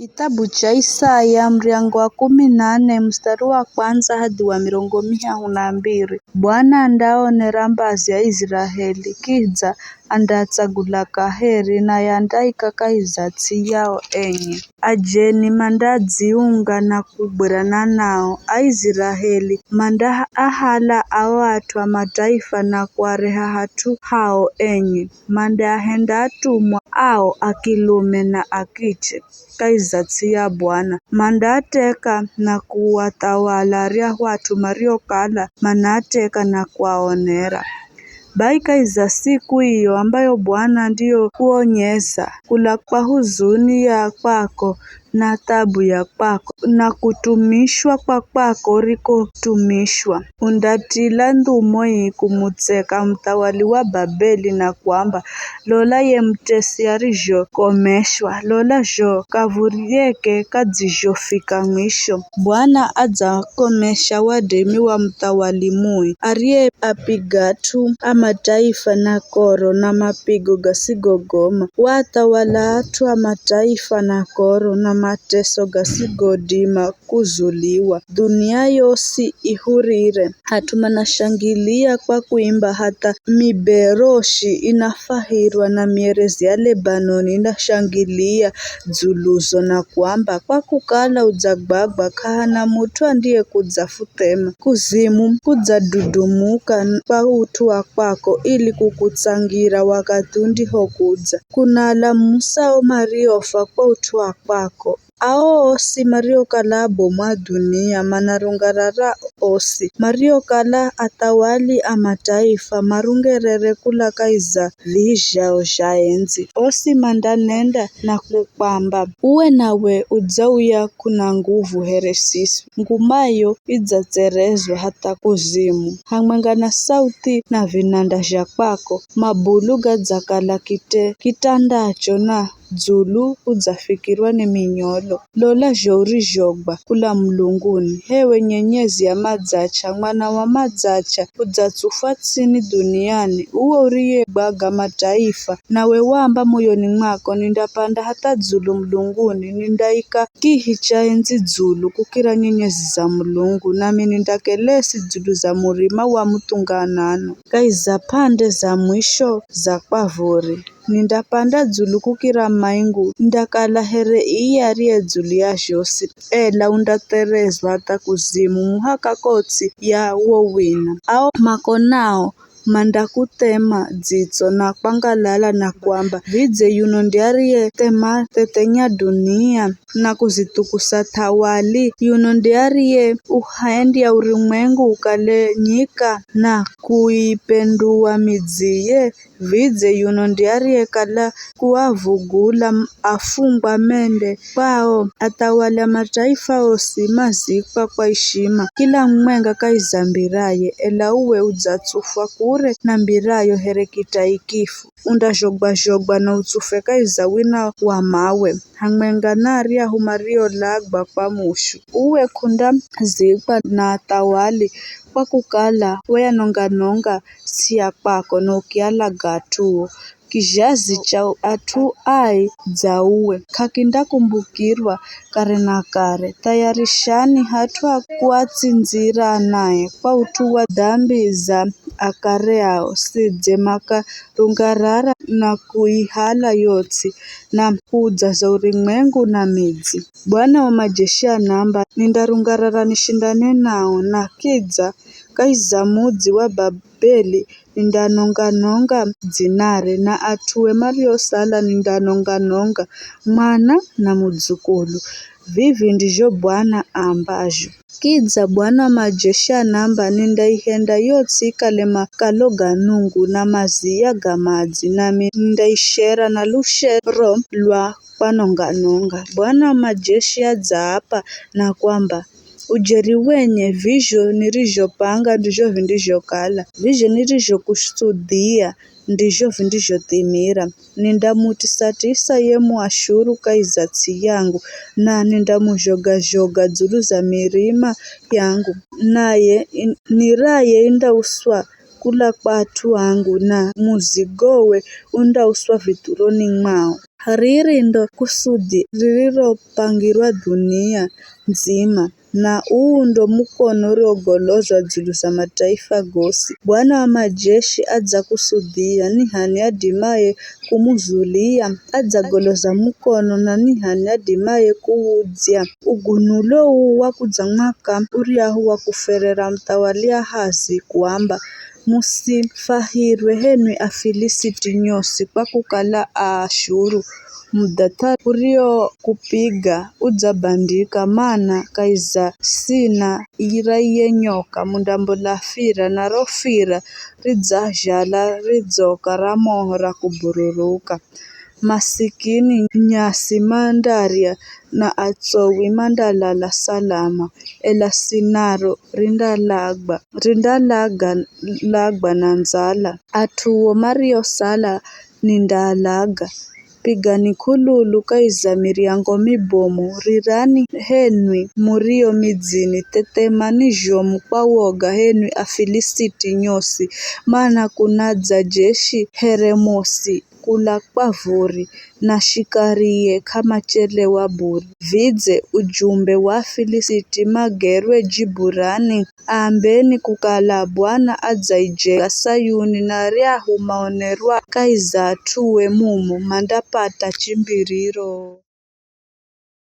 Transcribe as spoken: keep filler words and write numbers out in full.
Kitabu cha Isaya, muryango wa kumi na nne, mustari wa kwanza hadi wa mirongo mihahu na mbiri. Bwana andaonera mbazi ya Iziraheli, kidza andatsagula kaheri, naye andaika kahi za ts'i yao enye. Ajeni mandadziunga na kugwirana nao, Aiziraheli, mandaahala ao at'u a mataifa na kuareha hat'u hao enye. Mandaahenda atumwa ao a kilume na a kiche kahi za ts'i ya Bwana. Mandaateka na kuathawala aryahu at'u mariokala manaateka na kuaonera. Bai kahi za siku iyo ambayo Bwana ndiyo kuonyesa kula kwa huzuni ya kwako na thabu ya kwako, na kutumishwa kwa kwako urikotumishwa. Undatila ndhumo ii kumutseka muthawali wa Babeli na kuamba, lola ye mutesi arizhokomeshwa, lola zho kav̱uri yeke kadzizhofika mwisho. Bwana adzakomesha wadimi wa muthawali mui, ariyeapiga at'u a mataifa na koro na mapigo gasigogoma, waathawala at'u a mataifa na koro na mateso gasigodima kuzuliwa. Dhunia yosi ihurire. At'u manashangilia kwa kuimba, hatha miberoshi inafahirwa, na mierezi ya Lebanoni inashangilia dzuluzo na kuamba, kwa kukala udzagwagwa, k'ahana mut'u andiyekudzafuthema. Kuzimu kudzadudumuka kwa ut'u wa kwako, ili kukutsangira wakathi undihokudza. Kunaalamusa o mariofwa kwa ut'u wa kwako. Ao osi mariokala abomu a dhunia manarungarara osi, mariokala athawali a mataifa marungerere kula kahi za vii zhao zha endzi. Osi mandanenda na kukwamba, uwe nawe udzauya kuna nguvu here siswi. Ngumayo idzatserezwa hatha kuzimu, hamwenga na sauthi na vinanda zha kwako. Mabulu gadzakala kite kitandacho na dzulu udzafikirwa ni minyolo. Lola zho urizhogwa kula mulunguni, h'ewe nyenyezi ya madzacha, mwana wa madzacha, udzatsufwa ts'ini dhuniani, uwe uriyegwaga mataifa. Nawe waamba moyoni mwako, nindapanda hatha dzulu mulunguni, nindaika kihi cha endzi dzulu kukira nyenyezi za Mulungu, nami nindakelesi dzulu za murima wa muthunganano, kahi za p'ande za mwisho za kwa vuri. Nindapanda dzulu kukira maingu, nindakala here iye ariye dzulu ya zhosi, ela undatserezwa hatha kuzimu, muhaka ko ts'i ya wo wina. Ao makonao mandakuthema dzitso na kwangalala na kuamba, vidze yuno ndiye ariyethema thethenya dhunia na kuzithukusa thawali? Yuno ndiye ariye uhendya urumwengu ukale nyika na kuipendua midziye? Vidze yuno ndiye ariyekala kuavugula afungwa mende kwao? Athawali a mataifa osi mazikwa kwa ishima, kila mumwenga kahi za mbiraye, ela uwe udzatsufwa kure na mbirayo here kitaikifu. Undazhogwa-zhogwa na utsufe kahi za wina wa mawe, hamwenga na aryahu mariolagwa kwa mushu. Uwe k'undazikwa na athawali, kwa kukala wayanonga-nonga ts'i ya kwako na ukialaga at'uo. Kizhazi cha at'u ai dza uwe k'akindakumbukirwa kare na kare. Thayarishani hat'u ha kuatsindzira naye kwa ut'u wa dambi za akare ao, sidze makarungarara na kuihala yo ts'i, na kuudzaza urumwengu na midzi. Bwana wa majeshi anaamba, nindarungarara nishindane nao, na kidza kahi za mudzi wa Babeli nindanonga-nonga dzinare, na at'ue mariosala nindanonga-nonga, mwana na mudzukulu. Vivi ndizho Bwana aambazho. Kidza Bwana wa majeshi anaamba, nindaihenda yo ts'i ikale makalo ga nungu na maziya ga madzi, nami nindaishera na lushero lwa kwanonga-nonga. Bwana wa majeshi adzaapa na kwamba, ujeri wenye, vizho nirizhopanga ndizho vindizhokala, vizho nirizhokusudia ndizho vindizhothimira. Nindamutisa-tisa ye Muashuru kahi za ts'i yangu, na nindamuzhoga-zhoga dzulu za mirima yangu, naye in-, niraye indauswa kula kwa at'u angu, na muzigowe undauswa vidhuroni mwao. Riri ndo kusudhi ririropangirwa dhunia ndzima, na uu ndo mukono uriogolozwa dzulu za mataifa gosi. Bwana wa majeshi adzakusudhia, ni h'ani adimaye kumuzulia? Adzagoloza mukono, na ni h'ani adimaye kuudzya? Ugunulo uu wakudza mwaka uryahu wa kuferera muthawali Ahazi, kuamba, Musifwahirwe henwi Afilisiti nyosi, kwa kukala Aashuru mudhath'ari uriokupiga udzabandika, mana kahi za sina ra iye nyoka mundambola fira, na ro fira ridzazhala ridzoka ra moho ra kubururuka. Masikini nyasi mandarya, na atsowi mandalala salama, ela sinaro rindalagwa, rindalaga lagwa na ndzala. At'uo mariosala nindaalaga. Pigani k'ululu kahi za miryango mibomu, rirani henwi murio midzini, thethemani zhomu kwa woga henwi Afilisiti nyosi, mana kunadza jeshi here mosi kula kwa vuri, na shikarie k'amachelewa bure. Vidze ujumbe wa Afilisiti magerwe jiburani? Ambeni kukala, Bwana adzaijenga Sayuni, na aryahu maonerwa kahi za at'ue mumo mandapata chimbiriro.